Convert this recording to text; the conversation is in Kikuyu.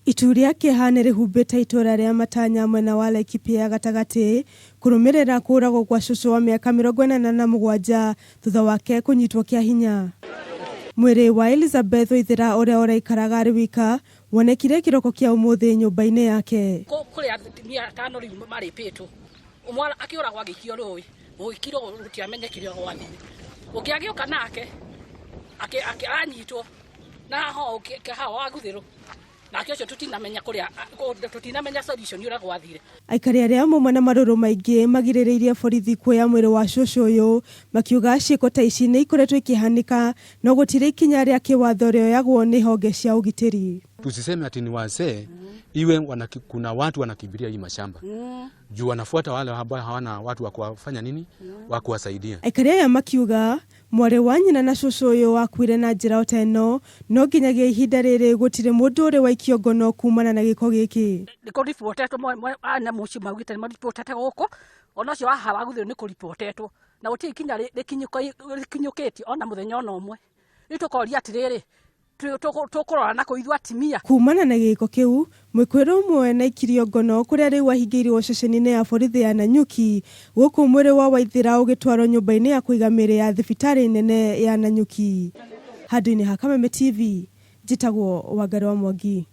Itu rĩa kĩeha nĩ rĩhumbĩte itũra rĩa Matanya mwena wa Laikipia ya gatagatĩ kũrũmĩrĩra kũũragwo gwa cũcũ wa mĩaka 87 thutha wake kũnyitwo kĩa hinya. Mwĩrĩ wa Elizabeth Waithera ũrĩa ũraikaraga arĩ wika wonekire kĩroko kĩa ũmũthĩ nyũmba-inĩ yake. Kũrĩ atumia atano rĩu marĩpĩtwo, ũmwe akĩũragwo agĩikio rũĩ, gũgĩkirwo gũtiamenyekire gwathire. Ũngĩ agĩũka nake anyitwo na haha haha waguthĩrwo nake ũcio tũtinamenya kũrĩa tũtinamenya solution ũrĩa gwathire. Aikari arĩa mauma na marũrũ maingĩ magirĩrĩirie borithi kuoya mwĩrĩ wa cũcũ ũyũ makiuga ciĩko ta ici nĩ ikoretwo ikĩhanĩka no gũtirĩ ikinya rĩa kĩwatho rĩoyagwo nĩ honge cia ũgitĩri. Tusiseme ati ni wazee iwe kuna watu wanakimbilia hii mashamba juu wanafuata wale ambao hawana watu wa kuwafanya nini wa kuwasaidia. Aikari aya makiuga mwarĩ wa nyina na cũcũ ũyũ wakuire na njĩra o ta ĩno no nginyagia ihinda rĩrĩ gũtirĩ mũndũ ũrĩ waikio ngono kumana na gĩko gĩkĩ. Nĩ kũribotetwo ana mũciĩ maugĩte nĩ maribotete gũkũ ona ũcio waha waguthĩrwo nĩ kũribotetwo na gũtirĩ ikinya rĩkinyũkĩtio ona mũthenya ona ũmwe. Rĩu tũkoria atĩrĩrĩ, tũkũrora na kũithua atimia. Kumana na gĩko kĩu mwĩkwĩrwo ũmwe na aikirio ngono kũrĩa rĩu ahingĩirwo ceceni-inĩ ya borithi ya Nanyuki gũkũ mwĩrĩ wa Waithera ũgĩtwarwo nyũmba-inĩ ya kũiga mĩĩrĩ ya thibitarĩ nene ya Nanyuki. Handũ-inĩ ha Kameme TV njĩtagwo Wangari wa Mwangi.